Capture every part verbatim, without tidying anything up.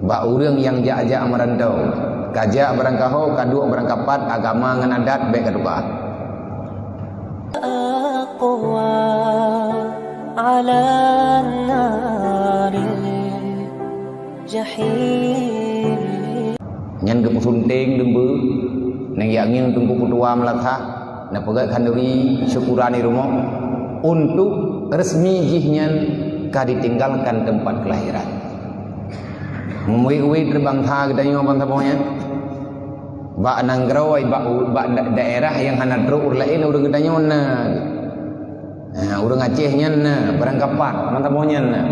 Bak ureuëng nyang jak-jak meurantau, ka jak barangkaho, ka duek barangkapat, agama ngon adat bék ka tuka. أقوى على النار الجحيم. Nyan geupeusunting deumbeue, nang yak ngieng Teungku Peutua Meulathah, na peugah khanduri syukuran di rumoh, untuk resmi jih nyan ka ditinggalkan tempat kelahiran. Meuwét-wét bansa geutanyoe bansa boh nyan. Bak nanggroe, bak, bak da-, daerah nyang hana trok ureuëng laén, ureuëng geutanyoe na. Ha, ureuëng Aceh nyan na, barangkapat, bansa boh nyan na.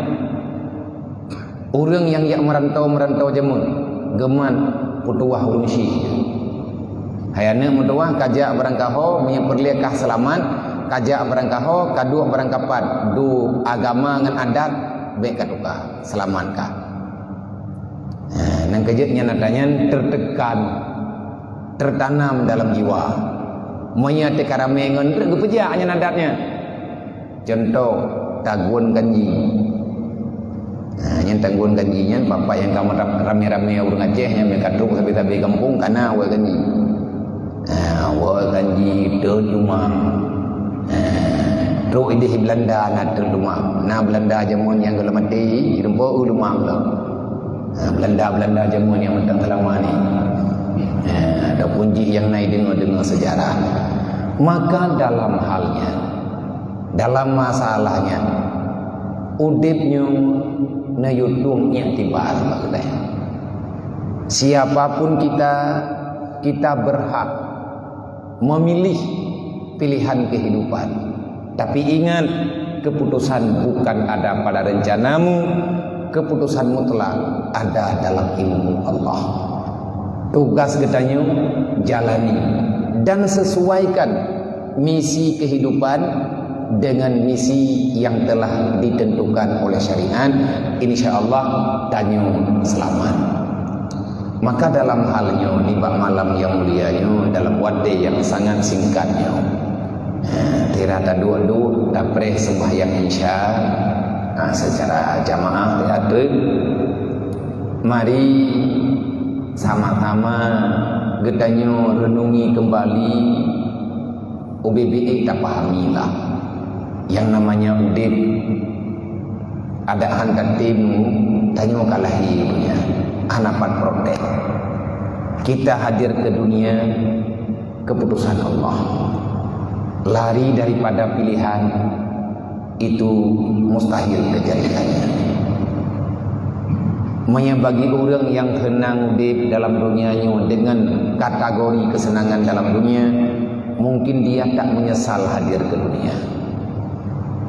Ureuëng nyang jak meurantau-meurantau jameun, geumat peutuwah ureuëng syik. Hai aneuëk meutuwah, ka jak barangkaho, meunyoe peureulée kah seulamat, ka jak barangkaho, ka duek barangkapat, du agama ngon adat, bék ka tuka, seulamat kah. Ha, nyang keujeuet nyan atra nyan tertekan, tertanam dalam jiwa. Meunyoe teuka ramé ngon treuk geupeujak nyan adat nyan. Contoh, tagun ganji. Ha, nyan tagun ganji nyan, bapak nyang ka ramé-ramé ureuëng Aceh nyan, ka trok sabe-sabe gampông, kana woe ganji. Ha, woe ganji teut lumang. Ha, trok idéh Belanda na teut lumang. Na Belanda jameun nyang geuleumaté, jireumpo eu lumang lom. Ha, Belanda-Belanda jameun nyang mantong seulama ni. Ha, ataupun jih nyang na deungoe-deungoe seujarah. Maka dalam hal nyan, dalam masalah nyan, udeb nyoe neuyue tueng iktibar bak geutanyoe. Siapapun kita, kita berhak memilih pilihan kehidupan. Tapi ingat, keputusan bukan ada pada rencanamu, keputusan mutlak ada dalam ilmu Allah. Tugas geutanyoe jalani dan sesuaikan misi kehidupan dengan misi yang telah ditentukan oleh syariat. Insya Allah tanyoe selamat. Maka dalam hal nyoe, nibak malam nyang mulia nyoe, dalam watée nyang sangat singkat nyoe, eh, tira taduek-duek tapreh seumbahyang Isya, ah, secara jamaah, ya, teuk. Mari sama-sama geutanyoe renungi kembali, ubit-ubit tapahamilah nyang namanya udeb. Adak han tatem tanyoe ka lahé dunia, hana pat protes. Kita hadir ke dunia, keputusan Allah. Lari daripada pilihan itu mustahil terjadi. Meunyoe bagi ureuëng nyang seunang udeb dalam dunia nyoe dengan kategori kesenangan dalam dunia, mungkin dia tak menyesal hadir ke dunia.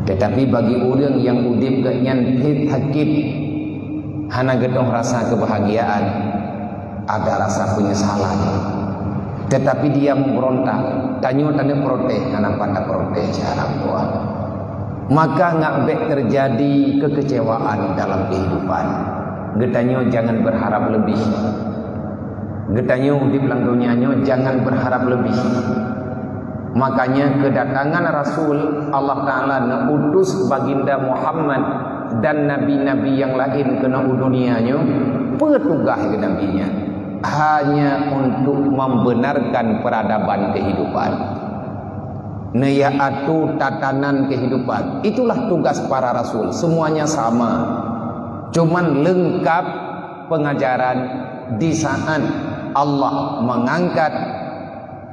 Tetapi bagi ureuëng nyang udeb geuh nyan phet sakét, hana geutoh rasa kebahagiaan, ada rasa penyesalan. Tetapi dia memberontak, tanyoe taneuk protes, hana pat taprotes, cara buah. Maka ngak bék terjadi kekecewaan dalam kehidupan. Geutanyoe jangan berharap lebih. Geutanyoe udeb lam dunia nyoe jangan berharap lebih. Makanya kedatangan Rasul Allah Ta'ala neuutus Baginda Muhammad dan nabi-nabi nyang laén keunoe u dunia nyoe, peue tugaih geuh nabi nyan? Hanya untuk membenarkan peradaban kehidupan. Neuyue atô tatanan kehidupan. Itulah tugas para rasul. Semuanya sama. Cuman lengkap pengajaran di saat Allah mengangkat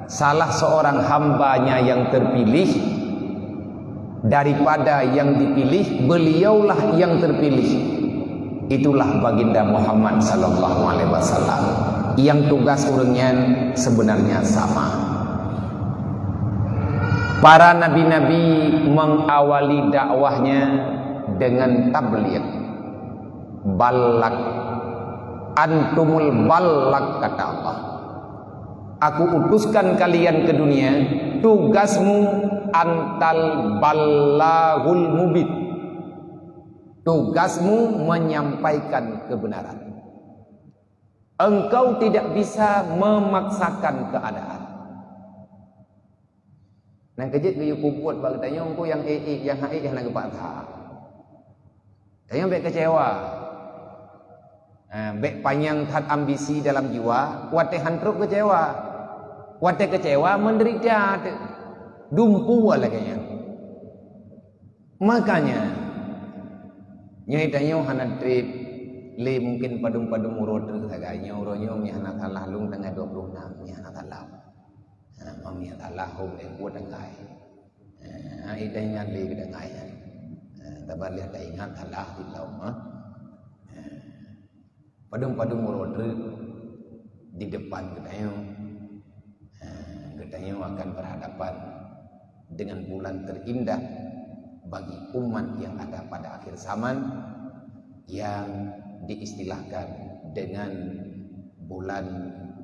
salah seorang hamba-Nya yang terpilih, daripada yang dipilih, beliaulah yang terpilih. Itulah Baginda Muhammad sallallahu alaihi wasallam. Yang tugas ureuëng nyan sebenarnya sama. Para nabi-nabi mengawali dakwahnya dengan tabligh. Balak. Antumul balak, kata Allah. Aku utuskan kalian ke dunia, tugasmu antal ballagul mubin. Tugasmu menyampaikan kebenaran. Engkau tidak bisa memaksakan keadaan. Nyang keujeuet geuyue peubuet bak geutanyoe, engko nyang ék-ék, nyang han ék hana geupaksa. Tanyoe bék keucewa. Ha, bèk panyang that ambisi dalam jiwa, watèe han trok keucewa. Watèe keucewa, menderita teuk. Dumpeue lagèe nyan. Makanya, nyoe tanyoe hana trép lé mungkin padum-padum uroe treuk sagai. Nyoe uroe nyoe meuhana salah lôn tanggai dua puluh enam, meuhana salah. Ha, meuhana salah, hom eh buet tanggai. Ha, ai taingat lé keu tanggai nyan. Ha, tabaleh taingat salah di lom, ha. Ha. Padum-padum uroe treuk di depan geutanyoe, eh, geutanyoe akan berhadapan dengan bulan terindah bagi umat yang ada pada akhir zaman, yang diistilahkan dengan bulan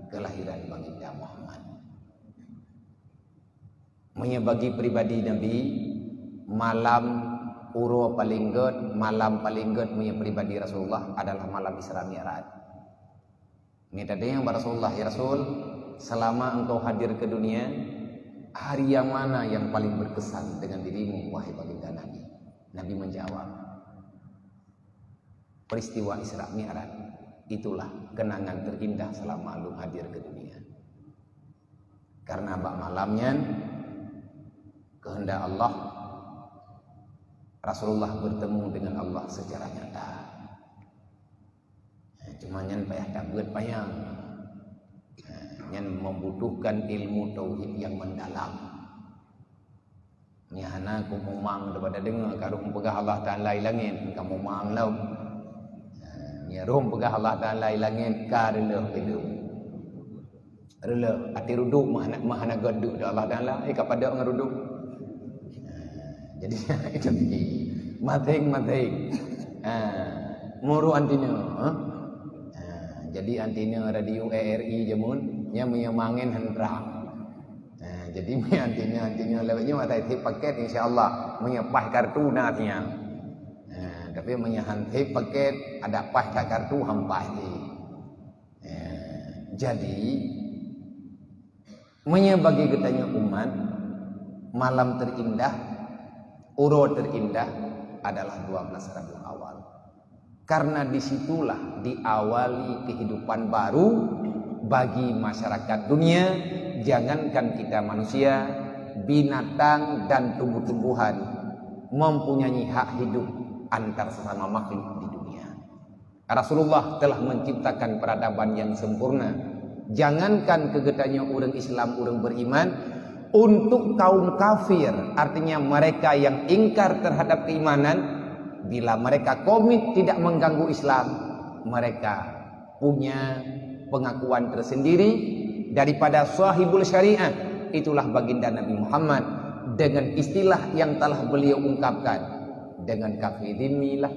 kelahiran Baginda Muhammad. Meunyoe bagi pribadi Nabi, malam uroe paleng gèt, malam paleng gèt meunyoe pribadi Rasulullah adalah malam Isra Mi'raj. Meunyoe tadeungoe bak Rasulullah, "Ya Rasul, selama engkau hadir ke dunia, hari yang mana yang paling berkesan dengan dirimu, wahai baginda Nabi?" Nabi menjawab, "Peristiwa Isra Mi'raj, itulah kenangan terindah selama lôn hadir ke dunia." Karena bak malam nyan, kehendak Allah, Rasulullah bertemu dengan Allah secara nyata. Cuma nyan payah tabeuet panyang. Nyan membutuhkan ilmu tauhid yang mendalam. Meunyoe hana, keu mumang daripada deungoe, ka rhom peugah Allah Taala i langét, ka mumang lom. Ha, meunyoe rhom peugah Allah Taala i langét, ka reuloh ileuem. Reuloh, até rudok meuhana, meuhana gèt duek di Allah Taala, eh, ka padok ngon rudok. Ha, jadi, itu lagi. Maséng-maséng. Ha, muru anteuna, ha? Ha, jadi anteuna radio A R I jameun, nyan meunyoe mangén han trang. Ha, jadi meunyoe anteuna, anteuna lewat nyoe ata isi paket, insya Allah. Meunyoe paih kartu na siang. Ha, tapi meunyoe han isi paket, ada paih that kartu, han paih lé. Ha, jadi, meunyoe bagi geutanyoe umat, malam terindah, uroe terindah adalah dua belas Rabiul Awal. Karena disitulah diawali kehidupan baru bagi masyarakat dunia, jangankan kita manusia, binatang dan tumbuh-tumbuhan mempunyai hak hidup antar sesama makhluk di dunia. Rasulullah telah menciptakan peradaban yang sempurna. Jangankan keu geutanyoe ureuëng Islam, ureuëng beriman, untuk kaum kafir, artinya mereka yang ingkar terhadap keimanan, bila mereka komit tidak mengganggu Islam, mereka punya pengakuan tersendiri daripada sahibul syariah, itulah baginda Nabi Muhammad, dengan istilah yang telah beliau ungkapkan, dengan kafé zimmi lah,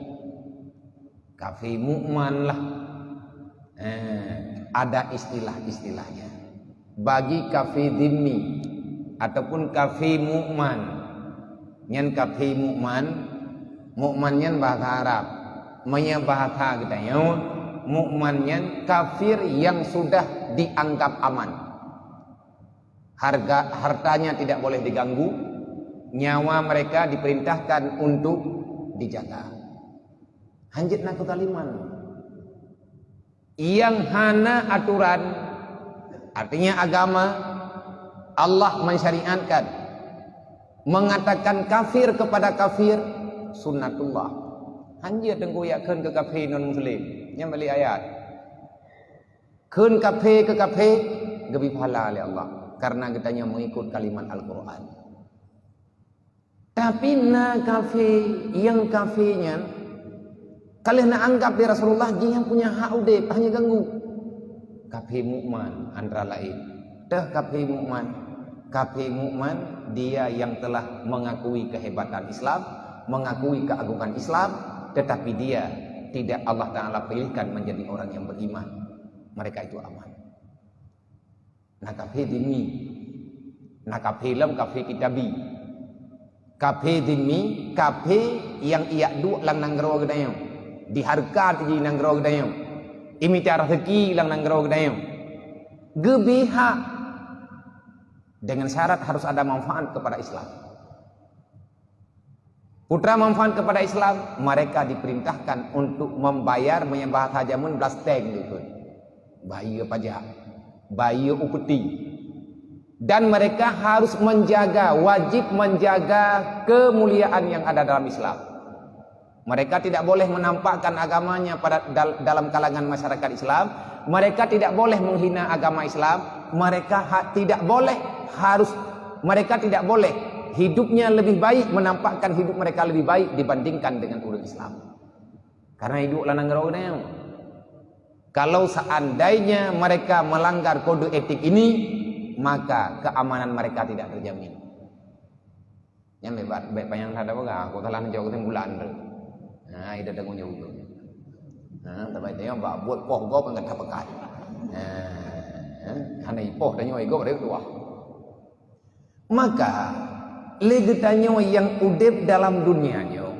kafé mu'man lah. Eh, ada istilah-istilahnya. Bagi kafé zimmi ataupun kafé mu'man, nyan kafé mu'man, mu'man nyan bahasa Arab. Meunyoe bahasa geutanyoe, mu'man nyan kafir yang sudah dianggap aman. Harga, hartanya tidak boleh diganggu, nyawa mereka diperintahkan untuk dijaga. Hanjeuet na keuzaliman. Nyang hana aturan, artinya agama, Allah mensyariatkan, mengatakan kafir kepada kafir, sunnatullah. Hanjeuet teungku jak kheun keu kafé non muslim. Nyan balik ayat. Kheun kafé keu kafé, geubri pahala lé Allah, karena geutanyoe mengikut kalimat Al-Quran. Tapi na kafé, nyang kafé nyan ka lheueh na anggap lé Rasulullah jih nyang punya hak udeb, hana ganggu. Kafé mu'man antara lain. Teuh kafé mu'man. Kafé mu'man, dia yang telah mengakui kehebatan Islam, mengakui keagungan Islam, tetapi dia tidak Allah Ta'ala pilihkan menjadi orang yang beriman. Mereka itu aman. Na kafé zimmi. Na kafé lom kafé kitabi. Kafé zimmi, kafé nyang ijak duek lam nanggroe geutanyoe. Dihareukat jih nanggroe geutanyoe. Imita raseuki lam nanggroe geutanyoe. Geubri hak. Dengan syarat harus ada manfaat kepada Islam. Putra manfaat kepada Islam, mereka diperintahkan untuk membayar, meunyoe bahasa jameun, blasteng gitu. Bayeue pajak, bayeue upeti. Dan mereka harus menjaga, wajib menjaga kemuliaan yang ada dalam Islam. Mereka tidak boleh menampakkan agamanya pada dal-, dalam kalangan masyarakat Islam. Mereka tidak boleh menghina agama Islam. Mereka ha-, tidak boleh, harus, mereka tidak boleh hidupnya lebih baik, menampakkan hidup mereka lebih baik dibandingkan dengan ureuëng Islam. Karena hidup lam nanggroe nyoe. Kalau seandainya mereka melanggar kode etik ini, maka keamanan mereka tidak terjamin. Nyan bèk, bèk panyang that peugah, aku telah menjawab kesimpulan tu. Nah, itu tanggung jawab. Nah, tapi tanya bak buat poh gob ngon tapeugah. Nah, hana ipoh tanyoe gob dari tuah. Maka lé geutanyoe nyang udeb dalam dunia nyoe,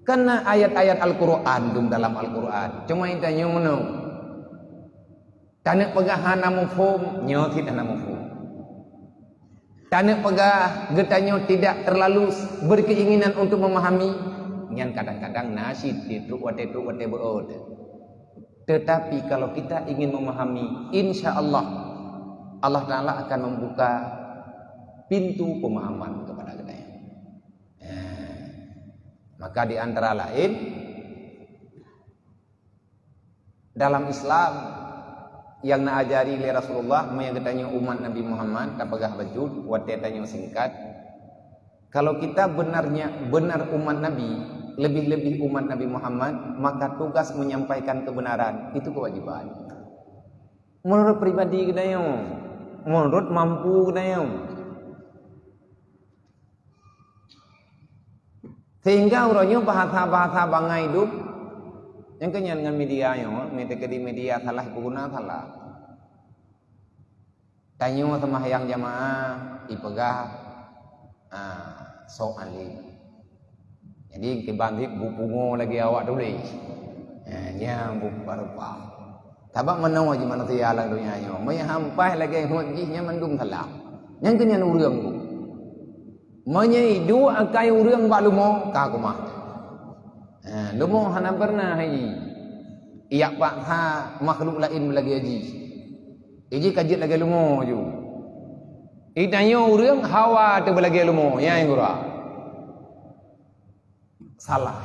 kana ayat-ayat Al-Qur'an dum dalam Al-Qur'an. Cuma tanyoe meunoe. Taneuk peugah hana muphom, nyoe cit hana muphom. Taneuk peugah geutanyoe tidak terlalu berkeinginan untuk memahami, nyan kadang-kadang na cit di trok watèe, trok watèe beuôt. Tetapi kalau kita ingin memahami, insya Allah, Allah Ta'ala akan membuka pintu pemahaman kepada kita. Nah, maka di antara lain, dalam Islam yang na ajari lé Rasulullah, meunyoe geutanyoe umat Nabi Muhammad, tapeugah bacut, watèe tanyoe singkat, kalau kita benarnya, benar umat Nabi, lebih-lebih umat Nabi Muhammad, maka tugas menyampaikan kebenaran, itu kewajiban. Menurut pribadi geutanyoe, menurut mampu geutanyoe. Sehingga uroe nyoe bahasa-bahasa bangai dum, nyang keunyan ngon media nyoe, meunyoe di media salah, ipeuguna salah. Tanyoe seumahyang jamaah, ipeugah, ah, sok alim. Jadi, kiban cit bu pungo lagèe awak tuléh. Ha, nyan bu rupa-rupa. Sabab meunoe jih manusia lam donya nyoe. Meunyoe hampai lagèe ngon jih, nyan mandum salah. Nyan keunyan ureueng tu. Meunyoe iduek akai ureueng bak leumo, ka keumah. Ha, leumo hana pernah jih ijak paksa makhluk laén lagèe jih. Jih ka jeuet lagèe leumo ju. Tanyoe ureueng hawa teuh lagèe leumo, nyan gura. Salah.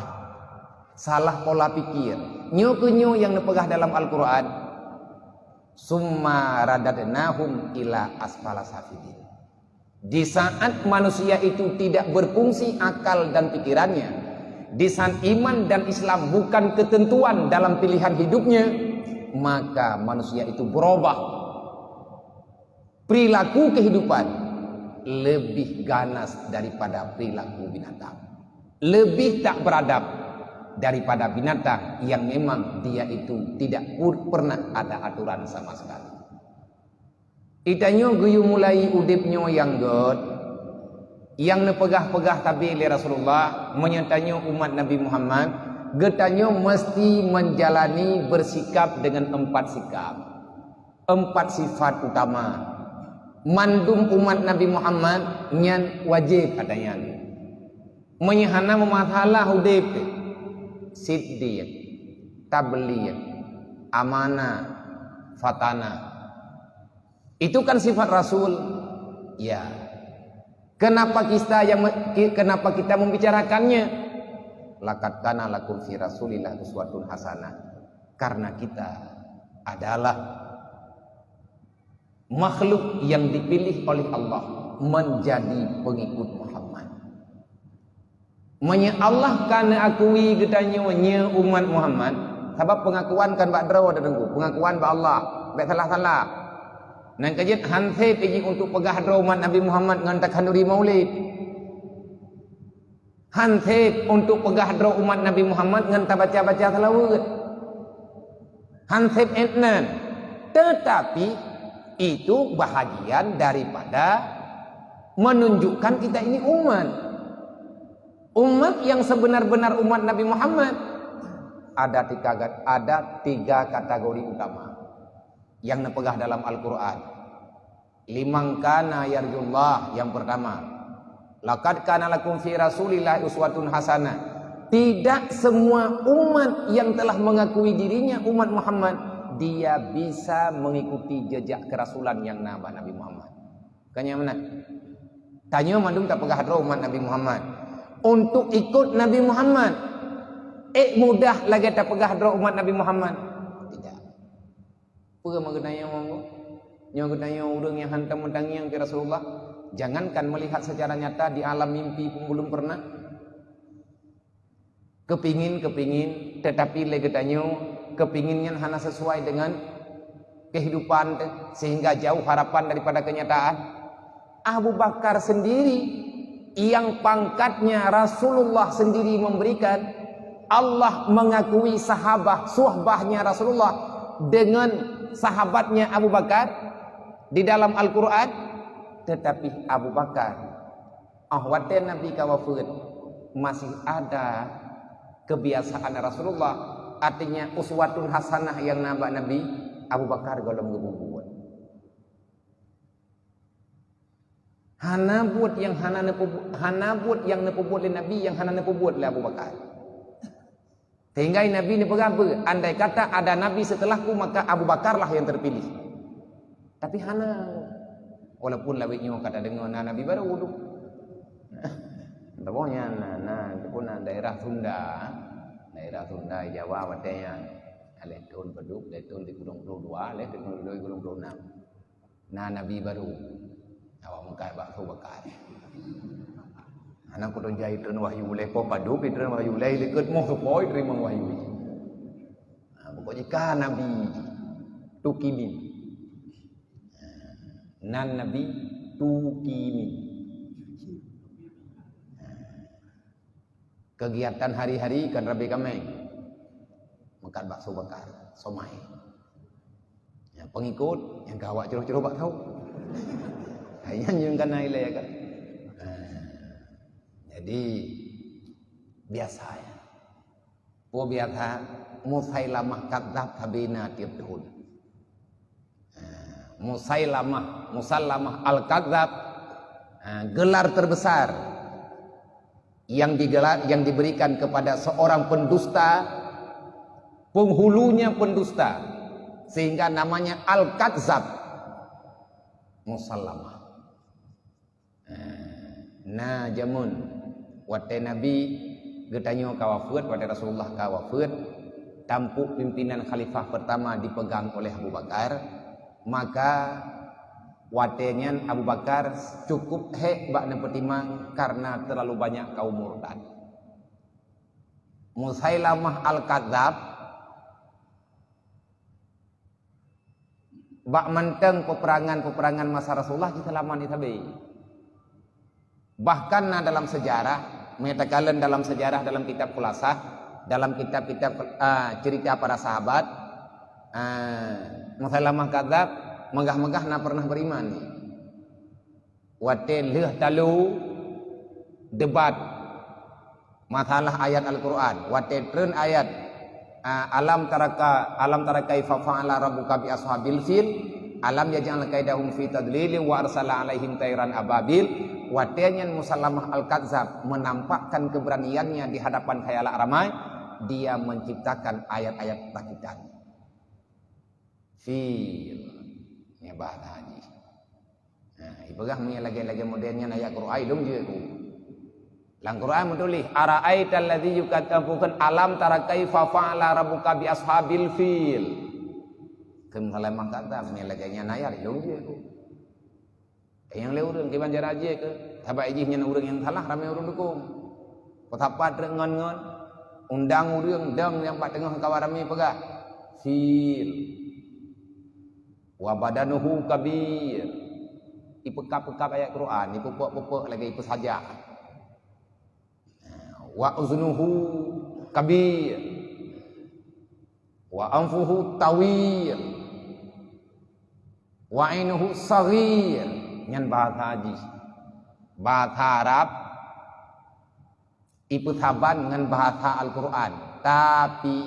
Salah pola pikir. Nyoe keuh nyoe nyang neupeugah dalam Al-Qur'an, "Summa radadnahum ila asfala safilin." Di saat manusia itu tidak berfungsi akal dan pikirannya, di saat iman dan Islam bukan ketentuan dalam pilihan hidupnya, maka manusia itu berubah. Perilaku kehidupan lebih ganas daripada perilaku binatang. Lebih tak beradab daripada binatang yang memang dia itu tidak pu-, pernah ada aturan sama sekali. Tanyoe geuyue mulai udeb nyoe nyang gèt, nyang neupeugah-peugah sabe lé Rasulullah, meunyoe tanyoe umat Nabi Muhammad, geutanyoe meusti menjalani bersikap dengan empat sikap. Empat sifat utama. Mandum umat Nabi Muhammad nyan wajéb atanyan. Meunyoe hana meumasalah udeb, siddiq, tabligh, amanah, fatanah. Itu kan sifat Rasul. Ya. Kenapa kita yang me-, ki-, kenapa kita membicarakannya? Laqad kana lakum fi Rasulillah uswatun hasanah. Karena kita adalah makhluk yang dipilih oleh Allah menjadi pengikut Muhammad. Meunyoe Allah ka neuakui geutanyoe nyoe umat Muhammad, sabab pengakuan kan bak droe, Teungku, pengakuan bak Allah, bèk salah-salah. Nyan ka jeuet han sép jih untuk peugah droe umat Nabi Muhammad ngon takhanduri maulid. Han sép untuk peugah droe umat Nabi Muhammad ngon tabaca-baca seulaweuet. Han sép étnan. Tetapi, itu bahagian daripada menunjukkan kita ini umat. Umat yang sebenar-benar umat Nabi Muhammad. Ada tiga, ada tiga kategori utama yang neupeugah dalam Al-Qur'an. Liman kana yarjullah, yang pertama, "Laqad kana lakum fi Rasulillah uswatun hasanah." Tidak semua umat yang telah mengakui dirinya umat Muhammad, dia bisa mengikuti jejak kerasulan yang na bak Nabi Muhammad. Bukan nyang meunan. Tanyoe mandum tapeugah droe umat Nabi Muhammad. Untuk ikut Nabi Muhammad, ék mudah lagée tapeugah droe umat Nabi Muhammad? Tidak. Peue meugeutanyong nyoe? Nyoe geutanyoe ureuëng nyang hantom meutangiang keu Rasulullah, jangankan melihat secara nyata, di alam mimpi pun belum pernah. Kepingin, kepingin, tetapi lé geutanyoe kepingin nyan hana sesuai dengan kehidupan teuh, sehingga jauh harapan daripada kenyataan. Abu Bakar sendiri yang pangkatnya Rasulullah sendiri memberikan, Allah mengakui sahabah, suhbahnya Rasulullah dengan sahabatnya Abu Bakar di dalam Al-Quran, tetapi Abu Bakar, oh, watée Nabi ka wafeuet, masih ada kebiasaan Rasulullah, artinya uswatun hasanah yang na bak Nabi, Abu Bakar gohlom geupeubuet. Hana buet nyang hana neupeubu-, hana buet nyang neupeubuet lé Nabi nyang hana neupeubuet lé Abu Bakar. Sehingga Nabi neupeugah beu, "Andai kata ada Nabi setelahku, maka Abu Bakarlah yang terpilih." Tapi hana. Walaupun lawét nyoe ka tadeungoe na Nabi barô duek. Tapi nyan na, na, itu pun na daerah Sunda. Daerah Sunda Jawa watée nyan. Lhée thon padub, lhée thon di kureueng ploh dua, lhée thon di kureueng ploh enam. Na Nabi barô. Awak meukat bak Abu Bakar. Aneuk kudong jai treun wahyu lé po padub, treun wahyu lé likot moh seupoi teurimong wahyu. Ha, pokok jih ka Nabi tukimin. Ha, nan Nabi tukimin. Ha. Kegiatan hari-hari kan rabe kaméng. Meukat bakso bakar, somai. Nyang pengikut, nyang ka awak curoh-curoh bak tau. Hai nyan nyang kana ilée kan. Ha. Jadi, biasa ya. Peue biasa, Musailamah Kadzab sabé na tieb thon. Ha, Musailamah, Musallamah Al-Kadzab, ha, gelar terbesar yang digelar, yang diberikan kepada seorang pendusta, penghulunya pendusta, sehingga namanya Al-Kadzab. Musallamah. Eh, na jameun watée Nabi geutanyoe ka wafeuet, watée Rasulullah ka wafeuet, tampok pimpinan khalifah pertama dipegang oleh Abu Bakar, maka watée nyan Abu Bakar cukup hék bak neupeutimang karena terlalu banyak kaum murtad. Musailamah Al-Kadzab bak mantong peperangan-peperangan masa Rasulullah jiseulamat di sabe. Bahkan na dalam sejarah, meunyoe takalon dalam sejarah, dalam kitab Khulasah, dalam kitab-kitab, ah, cerita para sahabat, ah, Musailamah Kadzab meugah-meugah na pernah beriman. Watée lheueh talu debat masalah ayat Al-Quran, watée treun ayat, a, "Alam taraka, alam tara kaifa fa'ala rabbuka bi ashabil fil, alam yaj'al kaidahum fi tadlil wa arsala alaihim tairan ababil." Watée nyan Musailamah Al-Kadzab menampakkan keberaniannya di hadapan khayalak ramai, dia menciptakan ayat-ayat rakitan. Fil. Nyan bahasa haji. Nah, ipeugah meunyo lagée-lagée model nyan ayat Quran, ilong jeuet ku. Lam Quran meutuléh, "Ara'aital ladzi yukaddzibu," alam tara kaifa fa'ala rabbuka bi ashabil fil. Kheun salah mangkata, meunyo lagée nyan ayat, ilong jeuet ku. Nyang lé ureuëng kiban cara jih keu, sabab jih nyan ureuëng nyang salah, ramé ureuëng dukung. Peusapat treuk ngon-ngon, undang ureuëng dong nyang bak teungoh kawan ramé peugah, "Fil. Wa badanuhu kabir." Ipeukab-peukab ayat Quran, ipeupok-peupok lagée ipeusajak. "Wa uznuhu kabir. Wa anfuhu tawil. Wa ainuhu saghir." Nyan bahasa jih. Bahasa Arab ipeusaban ngon bahasa Al-Quran. Tapi,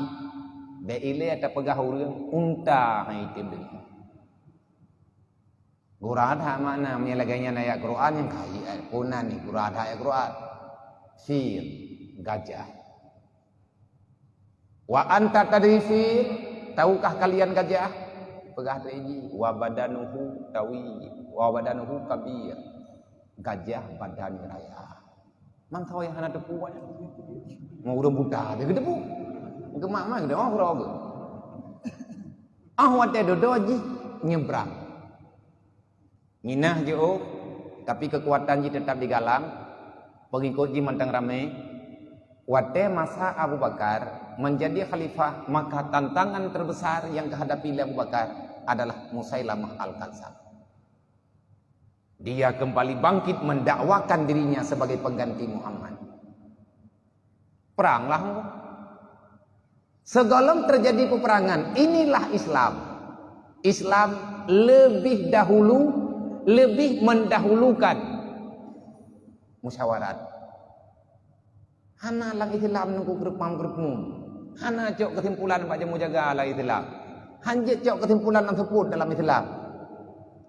bék ilée tapeugah ureuëng unta hai tem deungon. Gura that makna, meunyoe lagée nyan ayat Quran nyang kayée ayat Quran ni, gura that ayat Quran. Fil, gajah. "Wa anta tadri fil, tahukah kalian gajah?" Peugah teuk jih, "Wa badanuhu tawi, wa badanuhu kabir." Gajah badan raya. Mantong nyang hana teupeu awaknyan. Mau ureuëng buta aja geuteupeue. Geumak-mak geude, oh, uroe geuh. Ah, watée dudoe jih nyebrang. Nginah jih, oh, tapi keukuatan jih teutap digalang, peungikot jih mantong ramé. Watée masa Abu Bakar menjadi khalifah, maka tantangan terbesar yang dihadapi lé Abu Bakar adalah Musailamah Al-Kadzdzab. Dia kembali bangkit mendakwakan dirinya sebagai pengganti Muhammad. Peranglah. Segohlom terjadi peperangan, inilah Islam. Islam lebih dahulu, lebih mendahulukan musyawarat. Hana lam Islam nungku geureumpang-geureumpung. Hana cok keusimpulan bak jamur jaga lam Islam. Hanjeuet cok keusimpulan lam seupôt dalam Islam.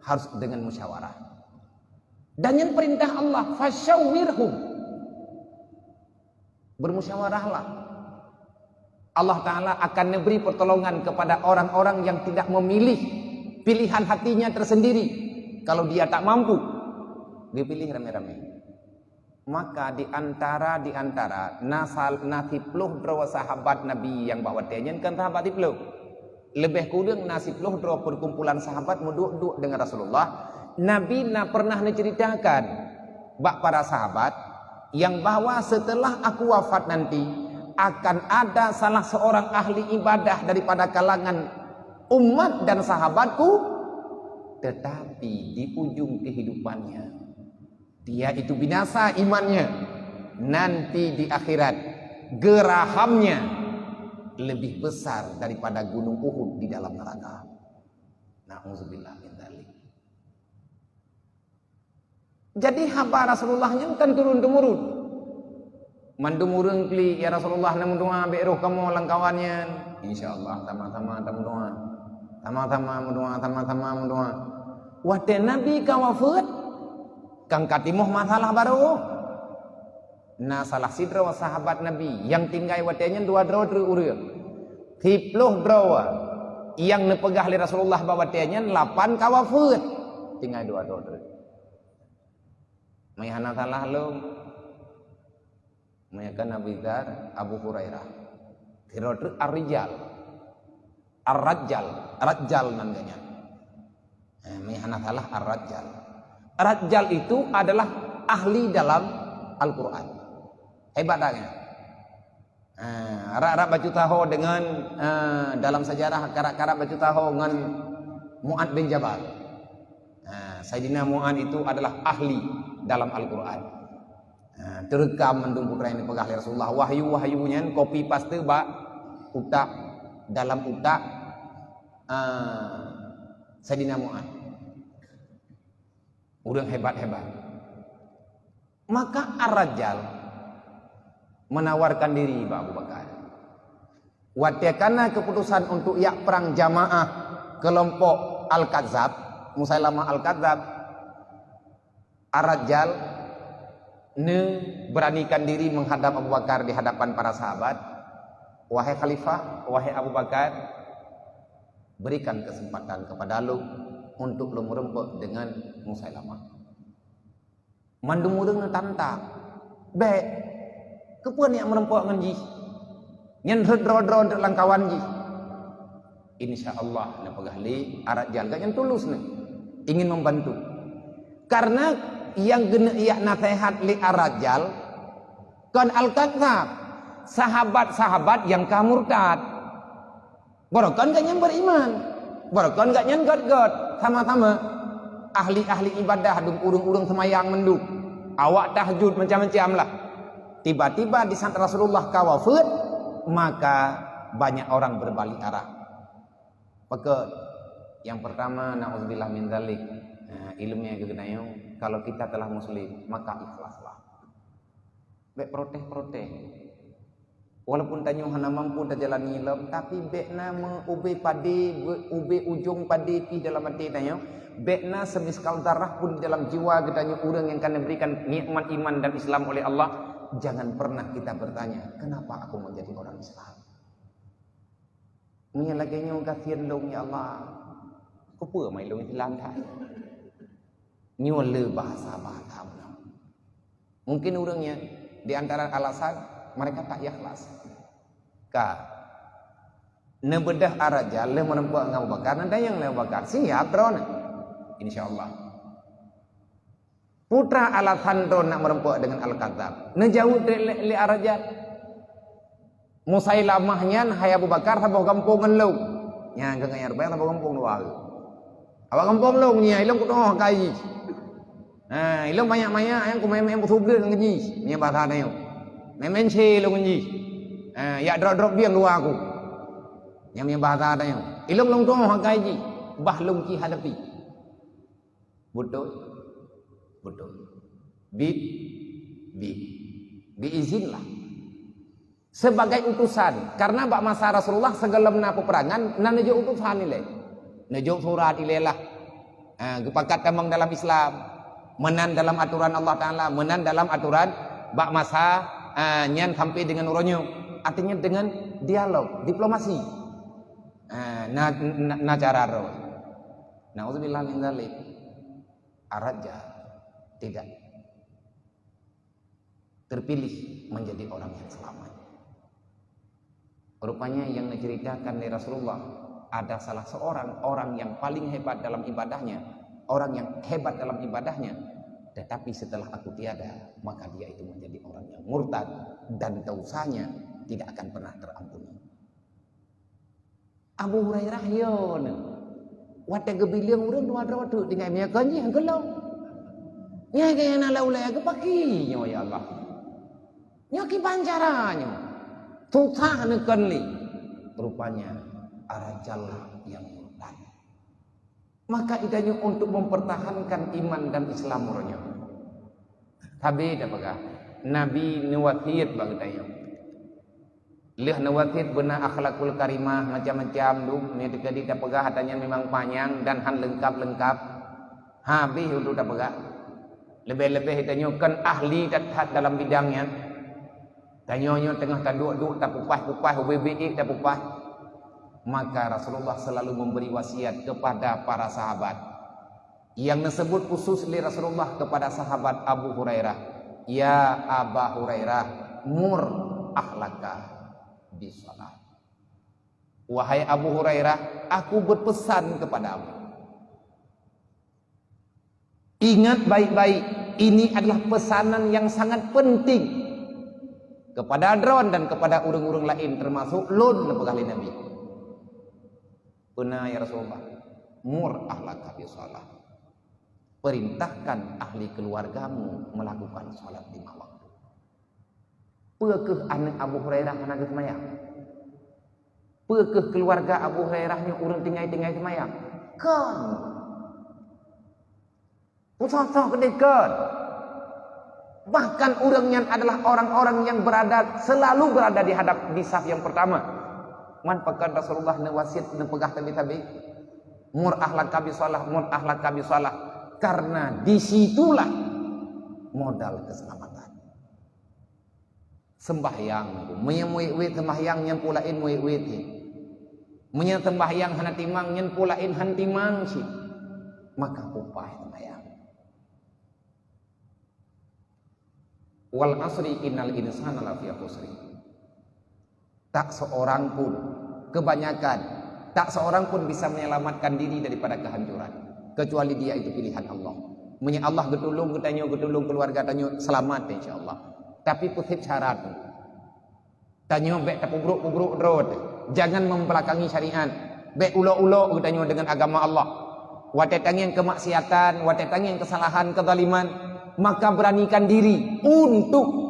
Harus dengan musyawarah. Dan nyan perintah Allah, "Fasyawirhum." Bermusyawarahlah. Allah Ta'ala akan memberi pertolongan kepada orang-orang yang tidak memilih pilihan hatinya tersendiri. Kalau dia tak mampu, dipilih ramé-ramé. Maka di antara, di antara na siploh droe sahabat Nabi nyang bak watée nyan, kon sahabat siploh. Leubeh kureueng na siploh droe perkumpulan sahabat meuduek-duek dengan Rasulullah. Nabi na pernah neuceuritakan bak para sahabat nyang bahwa setelah aku wafat nanti akan ada salah seorang ahli ibadah daripada kalangan umat dan sahabatku, tetapi di ujung kehidupannya dia itu binasa imannya. Nanti di akhirat, gerahamnya lebih besar daripada gunung Uhud di dalam neraka. Na'udzubillah min dzalik. Jadi haba Rasulullah nyan kan turun-temurun. Mandum ureuëng klik, "Ya Rasulullah, na meudoa bék roh kamoe lam kawan nyan." Insya Allah, sama-sama tameudoa. Sama-sama meudoa, sama-sama meudoa. Watée Nabi ka wafeuet, kan ka timoh masalah barô. Na salah sidroe sahabat Nabi nyang tinggai watée nyan dua droe treuk ureuëng. Siploh droe nyang neupeugah lé Rasulullah bak watée nyan lapan ka wafeuet. Tinggai dua droe treuk. Meuhana salah lom. Meunyoe kan Abu Dzar, Abu Hurairah. Sidroe treuk Ar-Rijal. Ar-Rajjal, Rajjal nan geuh nyan. Eh, meuhana salah Ar-Rajjal. Rajjal itu adalah ahli dalam Al-Quran. Hebat dah kan? Eh, rak-rak bacut saho dengan, eh, dalam sejarah karak-karak bacut saho ngon Mu'ad bin Jabal. Ha, Saidina Mu'ad itu adalah ahli dalam Al-Quran. Ha, teureukam mandum peukara nyang dipeugah lé Rasulullah. Wahyu-wahyu nyan copy paste bak utak, dalam utak, ha, Saidina Mu'ad. Ureuëng hebat-hebat. Maka Ar-Rajjal menawarkan diri bak Abu Bakar. Watée ka na keuputosan untuk jak prang jamaah keulompok Al-Kadzdzab, Musailamah Al-Kadzdzab, Ar-Rajjal neuberanikan diri menghadap Abu Bakar di hadapan para sahabat, "Wahai Khalifah, wahai Abu Bakar, berikan kesempatan kepada lôn untuk lôn meureumpok dengan Musailamah." Mandum ureuëng neutanta, "Bék, keupeue neujak meureumpok ngon jih? Nyan rhot droe-droe lam kawan jih." Insya Allah, neupeugah lé Ar-Rajjal, gobnyan tulus nyan, ingin membantu. Karena nyang geuneuk jak naseuhat lé Ar-Rajjal kon Al-Kadzdzab, sahabat-sahabat nyang ka murtad. Barokon gobnyan beriman. Barokon gobnyan göt-göt. Sama-sama. Ahli-ahli ibadah, dum ureuëng-ureuëng seumayang mandum. Awak tahajud macam-macam lah. Tiba-tiba di saat Rasulullah ka wafeuet, maka banyak orang berbalik arah. Pakon? Yang pertama, na'udzubillah min dzalik. Nah, ilmu yang keunayo, kalau kita telah muslim, maka ikhlaslah. Bék protes-protes. Walaupun tanyoe hana mampu tajalani lom, tapi bék na meu-, ubé padé, ubé ujong padé pih dalam até tanyoe, bék na seumiskal darah pun di dalam jiwa geutanyoe ureuëng nyang ka neuberikan nikmat iman dan Islam oleh Allah, jangan pernah kita bertanya, "Kenapa aku menjadi orang Islam?" Meunyoe lagée nyoe gasien lôn, ya Allah, keupeue mai lôn hilang that? Nyoe le bahasa-bahasa meunan. Mungkin ureuëng nyan di antara alasan mereka tak ikhlas. Ka neubeudah Ar-Rajal lheueh meurumpok ngon Abu Bakar, neudayang lé Abu Bakar, siap droeneuh. Insya Allah. Peue teuma alasan droe nak meurumpok deungon Al-Kadzab? Neujaweueb lé, lé, lé Ar-Rajal. Musailamah nyan, hai Abu Bakar, saboh gampông ngon lôn. Nyan keuh ngon nyang rupanya saboh gampông dua. Awak gampông lôn nyan, ilôn kutoh kai jih. Ha, ilôn banyak-banyak nyang kumé-mé beusubleuen ngon jih. Nyan bahasa tanyoe. Mé-mé se lôn ngon jih. Ha, yak drop-drop bieng dua aku. Nyan, nyan bahasa tanyoe. Ilôn lôn toh kai jih. Bah lôn ci hadapi. Beutôi? Beutôi. Bi, bi, bi izin lah. Sebagai utusan, karena bak masa Rasulullah sigohlom na peperangan, na neujok utusan ilée. Neujok surat ilée lah. Ha, geupakat tamong dalam Islam. Meunan dalam aturan Allah Taala, meunan dalam aturan bak masa, ha, nyan sampai deungon uroe nyoe. Artinya dengan dialog, diplomasi. Ha, na, na, na cara roh. Nauzubillah min dzalik. Ar-Rajal tidak terpilih menjadi orang yang selamat. Rupanya yang diceritakan dari Rasulullah, ada salah seorang orang yang paling hebat dalam ibadahnya, orang yang hebat dalam ibadahnya, tetapi setelah aku tiada, maka dia itu menjadi orang yang murtad dan dosanya tidak akan pernah terampuni. Abu Hurairah yo neu. Watée geubileueng ureuëng dua droe teuk tinggai meunyoe kon jih geulong. Nyan keuh na ulée geupaki nyoe, ya Allah. Nyoe kiban cara nyoe. Susah neukon lé. Rupanya Ar-Rajal yang murtad. Maka geutanyoe untuk mempertahankan iman dan Islam uroe nyoe. Sabe tapeugah, Nabi neuwasiet bak geutanyoe. Lheueh neuwasiet beuna akhlakul karimah macam-macam dum, nyang teuka di tapeugah ata nyan memang panyang dan han leungkap-leungkap. Habéh untuk tapeugah. Leubeh-leubeh geutanyoe kon ahli that-that dalam bidang nyan. Tanyoe nyoe teungoh taduek-duek, tapupah-pupah, ubé-bé ék tapupah. Maka Rasulullah selalu memberi wasiat kepada para sahabat. Yang disebut khusus oleh Rasulullah kepada sahabat Abu Hurairah, "Ya Aba Hurairah, mur ahlaka bisalah." Wahai Abu Hurairah, aku berpesan kepadamu. Ingat baik-baik, ini adalah pesanan yang sangat penting kepada droen dan kepada ureuëng-ureuëng laén, termasuk lôn, neupeugah lé Nabi. Peuna, ya Rasulullah? Mur ahlaka bisalah. Perintahkan ahli keluargamu melakukan salat lima waktu. Peue keuh aneuëk Abu Hurairah hana geuseumayang? Peue keuh keuluwarga Abu Hurairah nyoe ureuëng tinggai-tinggai seumayang? Kon! Peue soe-soe keudeh kon! Bahkan ureuëng nyan adalah orang-orang yang berada, selalu berada di hadap, di saf yang pertama. Man pakon Rasulullah neuwasiet, neupeugah tabi-tabi, "Mur ahlaka bisalah, mur ahlaka bisalah." Karena di situlah modal keselamatan. Sembahyang, meunyoe muwit-wit sembahyang, nyan peue laén muwit-wit cit. Meunyoe sembahyang hana timang, nyan peue laén han timang cit. Maka upah sembahyang. "Wal asri innal insana lafi khusri." Tak seorang pun, kebanyakan, tak seorang pun bisa menyelamatkan diri daripada kehancuran, kecuali dia itu pilihan Allah. Meunyoe Allah geutulông geutanyoe, geutulông keuluwarga tanyoe, seulamat, insya Allah. Tapi peue syarat. Tanyoe bék tapeubrok-peubrok droe teuh. Jangan membelakangi syariat. Bék ulok-ulok geutanyoe deungon agama Allah. Watée tangieng keumaksiatan, watée tangieng keusalahan, keuzaliman, maka beranikan diri untuk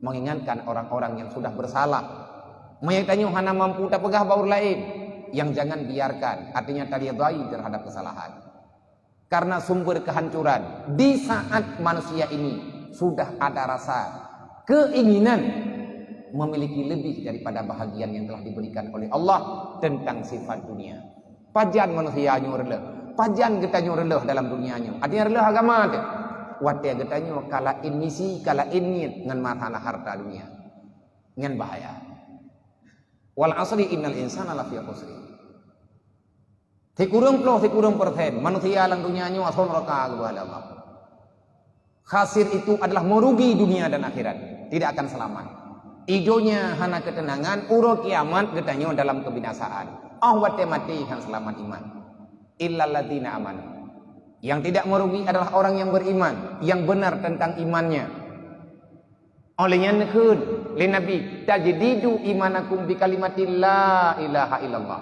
mengingatkan orang-orang yang sudah bersalah. Meunyoe tanyoe hana mampu tapeugah bak ureuëng laén, yang jangan biarkan, artinya taridai terhadap kesalahan. Karena sumber kehancuran di saat manusia ini sudah ada rasa keinginan memiliki lebih daripada bahagian yang telah diberikan oleh Allah tentang sifat dunia. Pajan manusia nyoe reuloh, pajan geutanyoe reuloh dalam dunia nyoe. Artinya reuloh agama teuh. Watèe geutanyoe ka laén misi, ka laén niet ngon masalah harta dunia. Nyan bahaya. Wal asri innal insana lafi khusri. Sikureueng ploh, sikureueng persen manusia lam dunia nyoe asoe neuraka geuba lé Allah. Khasir itu adalah merugi dunia dan akhirat, tidak akan selamat. Ijonya hana keuteunangan, uroe kiamat geutanyoe dalam kebinasaan. Oh watèe maté han seulamat iman. Illalladzina amanu. Yang tidak merugi adalah orang yang beriman, yang benar tentang imannya. Oleh nyan kheun lé Nabi, "Tajdidu imanakum bi kalimati la ilaha illallah."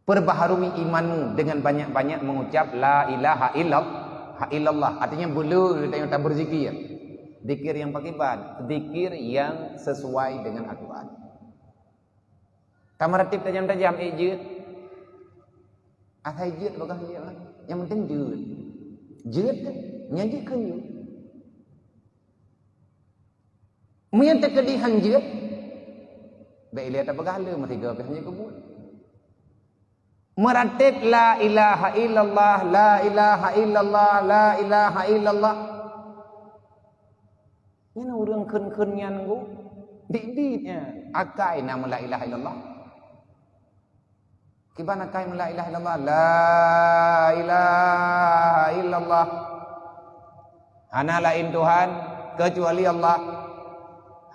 Perbaharui imanmu dengan banyak-banyak mengucap la ilaha illallah. Artinya, beu le geutanyoe tabeuzikir. Zikir nyang pakriban? Zikir yang sesuai dengan aturan. Tameuratéb tajam-tajam, ék jeuet. Asai jeuet bagaih jeuet lah. Nyang penting jeuet. Jeuet kan? Nyang jeuet kan jeuet. Meunyoe teukeudi han jeuet, bèk ilèe tapeugah le meusigoe pih han jeuet keu buet. Meuratéb la ilaha illallah, la ilaha illallah, la ilaha illallah. Nyan ureueng kheun-kheun nyan, Bu. Dit-dit nyan. Akai na meulah ilaha illallah. Kiban akai meulah ilaha illallah. La ilaha illallah. Hana laén Tuhan kecuali Allah.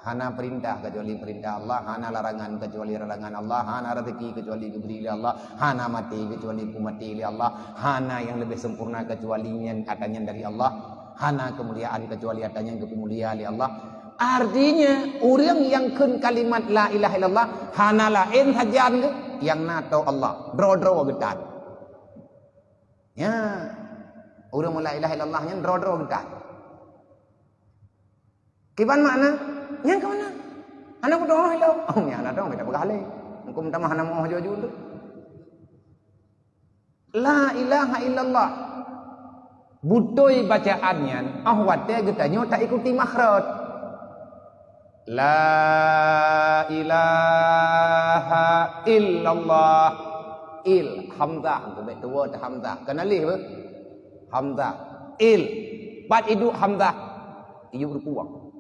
Hana peurintah kecuali peurintah Allah. Hana larangan kecuali larangan Allah. Hana rezeki kecuali geubri lé Allah. Hana maté kecuali peumaté lé Allah. Hana nyang leubeh sempurna kecuali nyan, ata nyan dari Allah. Hana keumuliaan kecuali ata nyang geupeumulia lé Allah. Artinya, ureueng nyang kheun kalimat la ilaha illallah hana laén sajan geuh, nyang na tô Allah, droe-droe geutan. Ya, ureueng la ilaha illallah nyan droe-droe geutan. Kiban makna? Nyang ka meunan. Hana kudoh ilong. Oh, nyang hana doh, beda peugah lé. Engkau minta maaf hana meuoh jujur tu. La ilaha illallah. Beutôi bacaan nyan, oh watèe geutanyoe taikuti makhraj. La ilaha illallah. Il, hamzah, geubèk tuwoe teuh hamzah. Kan alif beuh? Hamzah. Il. Pat iduek hamzah. Iyup rukueng.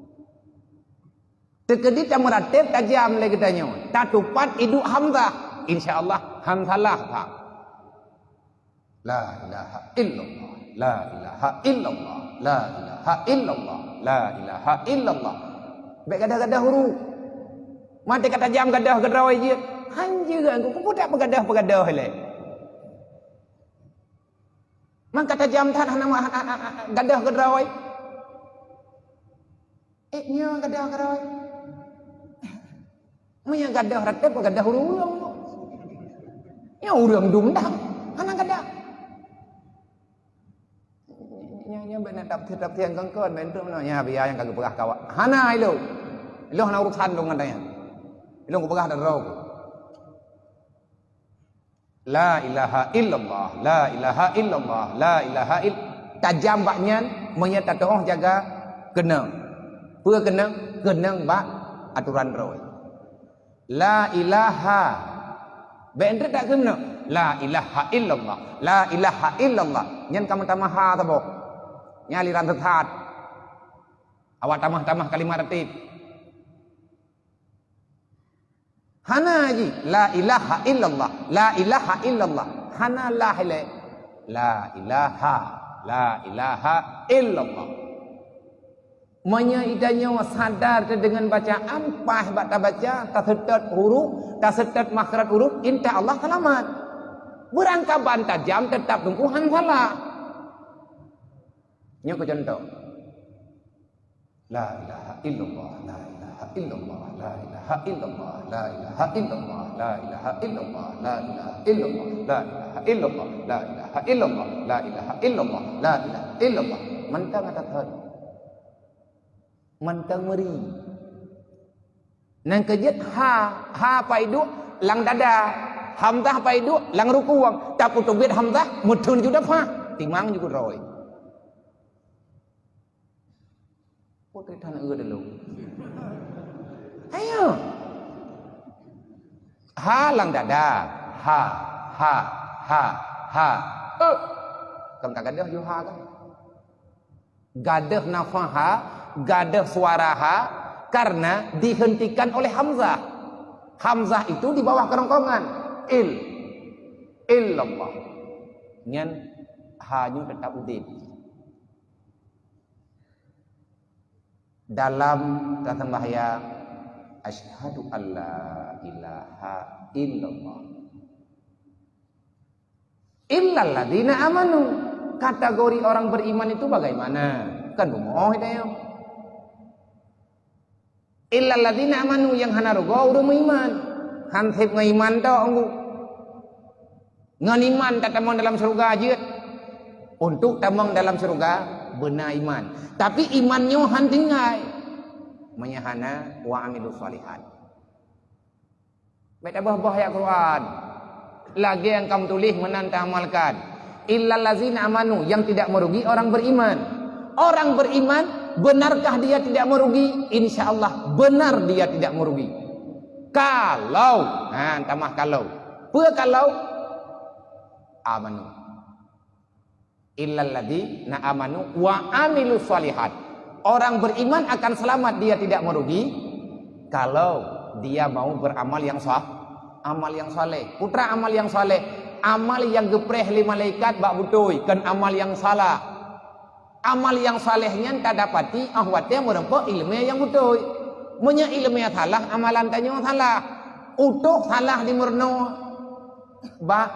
Teukeudi tameuratéb tajam lé geutanyoe, tatupat iduek hamzah, insya Allah han salah that. La ilaha illallah, la ilaha illallah, la ilaha illallah, la ilaha illallah. Bèk gadoh-gadoh huruf. Maté ka tajam gadoh keudroe jeuet. Han jeuet, keupeue tapeugadoh-peugadoh lé. Man ka tajam that hana ma-, ha-, ha-, ha-, ha-, gadoh keudroe. Eh, nyoe gadoh keudroe. Meunyoe gadoh ratéb, gadoh ureueng. Nyoe ureueng dum dah. Hana gadoh. Nyoe, nyoe bèk na tafsir-tafsir nyang kon-kon, bèk enteuk meunoe. Nyan biaya nyang ka geupeugah kawak. Hana ilôn. Ilôn hana urusan lôn ngon tanyan. Ilôn kupeugah dan droe ku. La ilaha illallah, la ilaha illallah, la ilaha ill-, tajam bak nyan, meunyoe tatu'oh jaga keunong. Peue keunong? Keunong bak aturan droe. La ilaha. Bèk enteuk takheun meunoe. La ilaha illallah, la ilaha illallah. Nyan ka meutamah ha saboh. Nyan aliran sesat. Awak tamah-tamah kalimat ratéb. Hana jih, la ilaha illallah, la ilaha illallah. Hana lah ilèe. La ilaha, la ilaha illallah. Meunyoe geutanyoe sadar teuh deungon bacaan, paih bak tabaca, taseutôt huruf, taseutôt makhraj huruf, insya Allah seulamat. Beurangkaban tajam teutap teungku han salah. Nyoe keu contoh. La ilaha illallah, la ilaha illallah, la ilaha illallah, la ilaha illallah, la ilaha illallah, la ilaha illallah, la ilaha illallah, la ilaha illallah, la ilaha illallah, la ilaha illallah. Mantong ata thon. Mantong meuri. Nyang keujeuet ha, ha paiduek lam dada, hamzah paiduek lam rukueng, tapeuteubiet hamzah meutheun ju dafa, timang ju keudroe. Peue teuh tan eu dulu. Ayo. Ha lam dada. Ha, ha, ha, ha. Eh. Kan ka gadeuh ju ha kan? Gadeuh nafah ha, gadeuh suara ha, karena dihentikan oleh hamzah. Hamzah itu di bawah kerongkongan. Il. Illallah. Nyan ha nyoe tetap udeb. Dalam taseumbahyang, "Asyhadu alla ilaha illallah." Illalladzina amanu. Kategori orang beriman itu bagaimana? Kan bumoe hidayah. Illalladzina amanu, nyang hana rugoe ureuëng meuiman. Han seb ngon iman tok, Teungku. Ngon iman tatamong dalam syeuruga jeuet. Untuk tamong dalam syeuruga beuna iman. Tapi iman nyoe han tinggai. Meunyo hana, wa amilus shalihat. Bèk taböh-böh ayat Quran. Lagèe nyang ka meutuléh meunan taamalkan. Illallazina amanu, yang tidak merugi orang beriman. Orang beriman, benarkah dia tidak merugi? Insya Allah, benar dia tidak merugi. Kalau, nah, tamah kalau. Peue kalau? Amanu. Illalladzina amanu wa amilus shalihat. Orang beriman akan selamat, dia tidak merugi kalau dia mau beramal yang sah, amal yang saleh. Putra amal yang saleh, amal yang geupreh lé malaikat bak beutôi, kon amal yang salah. Amal yang saleh nyan tadapati 'oh watèe meurumpok ileumèe nyang beutôi. Meunyoe ileumèe salah, amalan tanyoe salah. Utôh salah dimeurunoe bak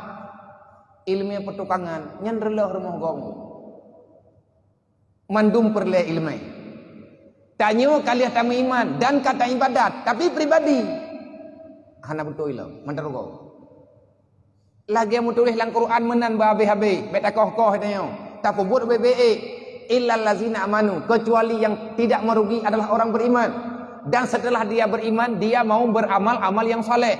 ileumèe peutukangan, nyan reuloh rumoh gob. Mandum peureulèe ileumèe. Tanyoe ka lheueh tameuiman dan ka taibadat, tapi pribadi hana beutôi lom, meudarogo. Lagèe meutuléh lam Quran meunan beuhabéh-habéh, bèk takoh-koh tanyoe. Tapeubuet bèk-bèk. Illallazina amanu, kecuali yang tidak merugi adalah orang beriman. Dan setelah dia beriman, dia mau beramal amal yang saleh.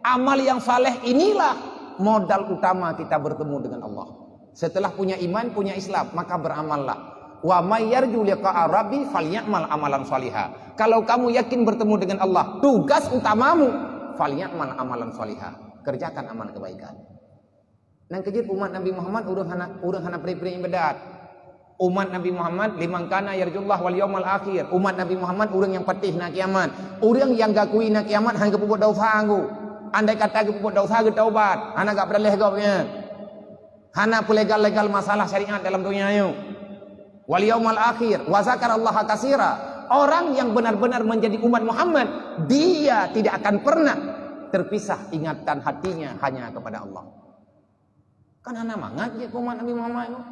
Amal yang saleh inilah modal utama kita bertemu dengan Allah. Setelah punya iman, punya Islam, maka beramallah. "Wa may yarju liqa'a rabbi falyamal amalan shaliha." Kalau kamu yakin bertemu dengan Allah, tugas utamamu, "Falyamal amalan shaliha." Kerjakan amal kebaikan. Nyang keujeuet umat Nabi Muhammad ureuëng hana, ureuëng hana pré-pré ibadat. Umat Nabi Muhammad, "Liman kana yarjullah wal yaumal akhir." Umat Nabi Muhammad ureuëng nyang patéh na kiamat. Ureuëng nyang geuakui na kiamat hana geupeubuet desya, Teungku. Andai kata geupeubuet desya, geutaubat, hana gak peudaleh gobnyan. Hana peulegal-legal masalah syariat dalam dunia nyoe. "Wal yaumal akhir, wa zakarallaha katsira." Orang yang benar-benar menjadi umat Muhammad, dia tidak akan pernah terpisah ingatan hatinya hanya kepada Allah. Kan hana mangat jeuet keu umat Nabi Muhammad nyoe.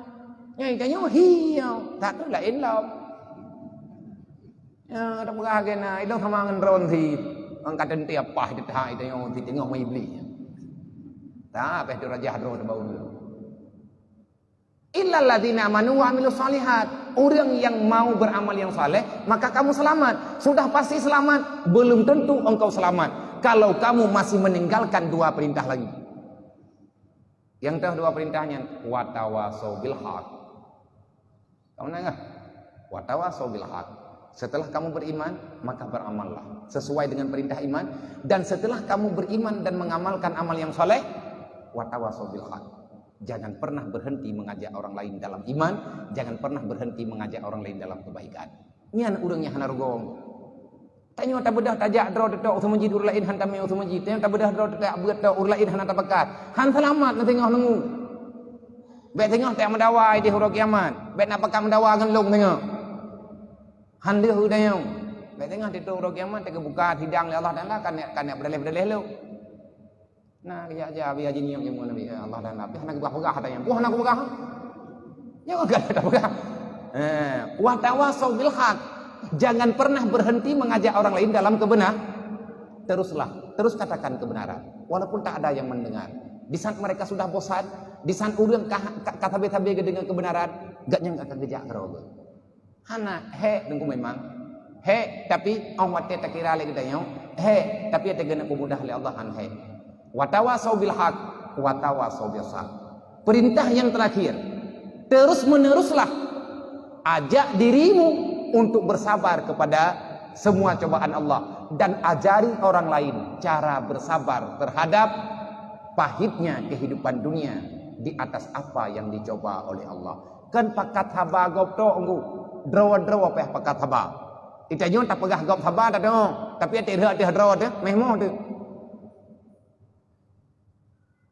Nyang tanyoe hiau, that tu laén lom. Ya, tapeugah lagèe na, idong sama ngon droe sit. Angkat teuntèe apah di taha tanyoe sit teungoh meuiblih. Tah, peh tu rajah droe teuh bau dulu. "Illalladzina amanu wa amilus shalihat." Ureuëng yang mau beramal yang saleh, maka kamu selamat. Sudah pasti selamat, belum tentu engkau selamat kalau kamu masih meninggalkan dua perintah lagi. Nyang teuh dua perintah nyan, "Wa tawasau bil haq." Kamu dengar? "Wa tawasau bil haq." Setelah kamu beriman, maka beramallah sesuai dengan perintah iman. Dan setelah kamu beriman dan mengamalkan amal yang saleh, "Wa tawasau bil haq." Jangan pernah berhenti mengajak orang lain dalam iman, jangan pernah berhenti mengajak orang lain dalam kebaikan. Nyan ureuëng nyang hana rugoe. Tanyoe tabeudoh tajak droe teutok u seumeujid, ureuëng laén han tamé u seumeujid. Tanyoe tabeudoh droe tajak beuet tok, ureuëng laén hana tapakat. Han seulamat na teungoh neungu. Bèk teungoh tajak meudawa idéh uroe kiamat. Bèk na pakat meudawa ngon lôn teungoh. Han lheueh u dayong. Bèk teungoh teutok uroe kiamat, teuka buka sidang lé Allah Taala, kan nyak, kan nyak beudaleh-beudaleh lôn. Nah, ya, ya, biar jin nyok ilmu Nabi, ya Allah dan Nabi, hana geupeugah-peugah katanya. Wah, hana geupeugah. Ya, gak ada peugah. Eh, "Wa tawasau bil haq." Jangan pernah berhenti mengajak orang lain dalam kebenar. Teruslah, terus katakan kebenaran, walaupun tak ada yang mendengar. Di saat mereka sudah bosan, di saat ureuëng ka, ka, ka sabe-sabe geudeungoe kebenaran, gak nyang akan geujak keudroe. Hana, hék Teungku memang. Hék, tapi 'oh watèe takira lé geutanyoe, hék, tapi watèe geuneuk peumudah lé Allah han hék. "Wa tawasau bil haq, wa tawasau bis sabr." Perintah yang terakhir, terus-meneruslah ajak dirimu untuk bersabar kepada semua cobaan Allah dan ajari orang lain cara bersabar terhadap pahitnya kehidupan dunia di atas apa yang dicoba oleh Allah. Kan pakat haba gob tok nggu, droe-droe payah pakat haba. Ita nyoe tapeugah gob haba dak dong, tapi ati rhot teuh droe teuh meh moh teuh.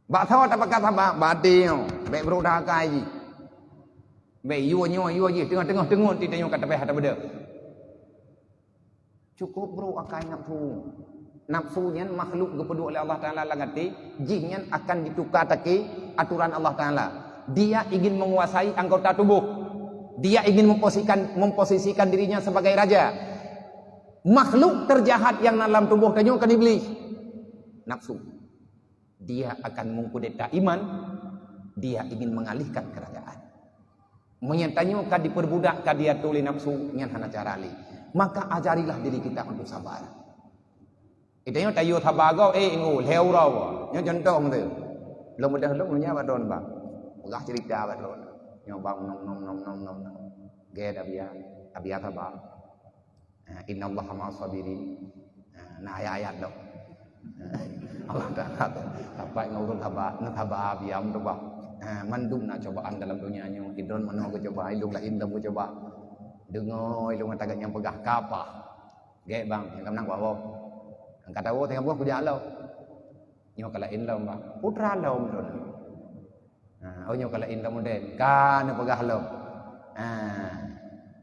Bak tho tapakat haba, badi nyoe, bèk brôk dah akai jih. Bèk yue nyoe yue jih, teungoh-teungoh teungon ita nyoe ka tapayah tabeudôh. Cukup brôk akai nafsu. Nafsu nyan makhluk geupeuduek lé Allah Taala lam até, jih nyan akan dituka takée aturan Allah Taala. Dia ingin menguasai anggota tubuh. Dia ingin memposisikan, memposisikan dirinya sebagai raja. Makhluk terjahat yang na lam tuboh tanyoe kan Iblih. Nafsu. Dia akan mengkudeta iman, dia ingin mengalihkan kerajaan. Meunyo tanyoe ka diperbudak, ka diatur lé nafsu, nyan hana cara lé. Maka ajarilah diri kita untuk sabar. Kita nyoe tayue sabar go, eh, ingo, lhèe uroe. Nyoe contoh meuteue. Lôn beudôh lôn nyoe bak droen bang. Peugah cerita bak droen. Nyoe bang nom nom nom nom nom. Gét abiya, abiya sabar. Ah, innallaha ma'as sabirin. Ah, na ayat-ayat lom. Ah, Allah Taala tu. Sapat ngon ureueng sabar, na sabar, biam tu bah. Ah, mandum na cobaan dalam dunia nyoe. Idon manoe geucoba, ilung laén dum geucoba. Deungoe ilung mata geuh nyang peugah ka apa. Gét bang, nyang ka meunan kuwoe. Nyang ka tawoe teuh buah kujak lom. Nyoe ka laén lom bang. Putra lom droen. Ha, oh nyoe ka laén lom udeb. Ka neupeugah lom. Ha.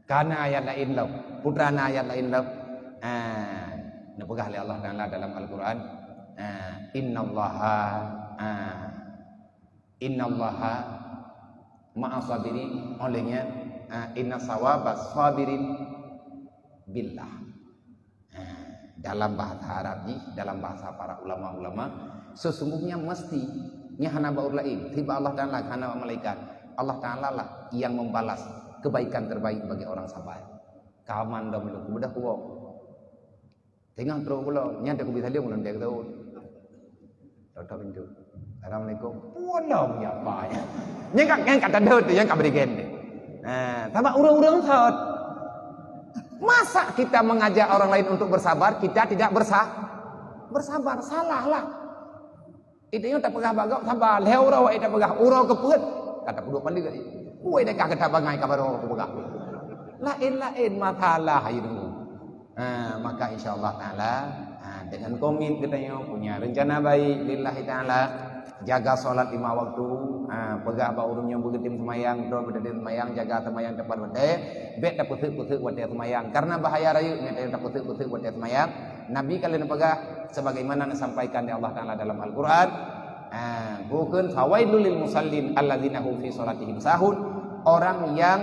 Ka na ayat laén lom. Putra na ayat laén lom. Ha. Neupeugah lé Allah Taala dalam Al-Quran. Ha. Innallaha, ha. Innallaha ma'as sabirin. Oleh nyan, ha, inna sawabas sabirin billah. Ha, dalam bahasa Arab jih, dalam bahasa para ulama-ulama, sesungguhnya mesti, nyan hana bak ureueng laén, tiba Allah Taala, hana bak malaikat. Allah Taala lah yang membalas kebaikan terbaik bagi orang sabar. Kaman dom lôn, kubeudôh kuwoe. Teungoh trok keu lôn, nyan teuh kubi saleuem lôn dek taun. Totok pintu. Assalamualaikum. Pulang ya apa ya? Nyang ka, nyang ka tadot tu, nyang ka beri gende. Ha, sama urang-urang sot. Masa kita mengajak orang lain untuk bersabar, kita tidak bersa-, bersabar, salah lah. Itu yang tak peugah bagak sabar. Lhèe uroe wak tak peugah uroe keupeuet. Kata peuduek pali tadi. Woi dah kata bangai ka baru aku peugah. Lain-lain masalah itu. Ha, maka insya Allah Taala, ha, dengan komit geutanyoe punya rencana baik lillahi taala, jaga salat lima waktu, ha, peugah bak ureueng nyang beugeutem seumayang, beutôi beugeutem seumayang, jaga seumayang tepat watèe, bèk tapeuseuk-peuseuk watèe seumayang. Karena bahaya rayeuk nyan tapeuseuk-peuseuk watèe seumayang. Nabi ka lheueh neupeugah sebagaimana neusampaikan di Allah Taala dalam Al-Quran, ha, bukon fawailul lil musallin alladzina hum fi salatihim sahun, orang yang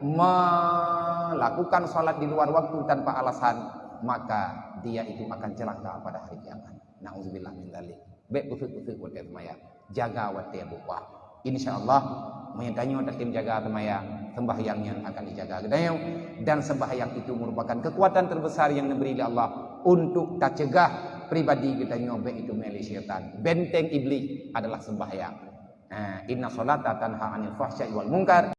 melakukan salat di luar waktu tanpa alasan, maka dia itu akan celaka pada hari kiamat. Nauzubillah min dzalik. Bèk peuseuk-peuseuk watèe seumayang. Jaga watèe buka. Insya Allah, meunyo tanyoe tatem jaga seumayang, sembahyang nyan akan dijaga geutanyoe. Dan sembahyang itu merupakan kekuatan terbesar yang diberi oleh Allah untuk tacegah pribadi geutanyoe bèk itu milék syaitan. Benteng iblis adalah sembahyang. Ha, inna sholata tanha anil fahsya'i wal munkar.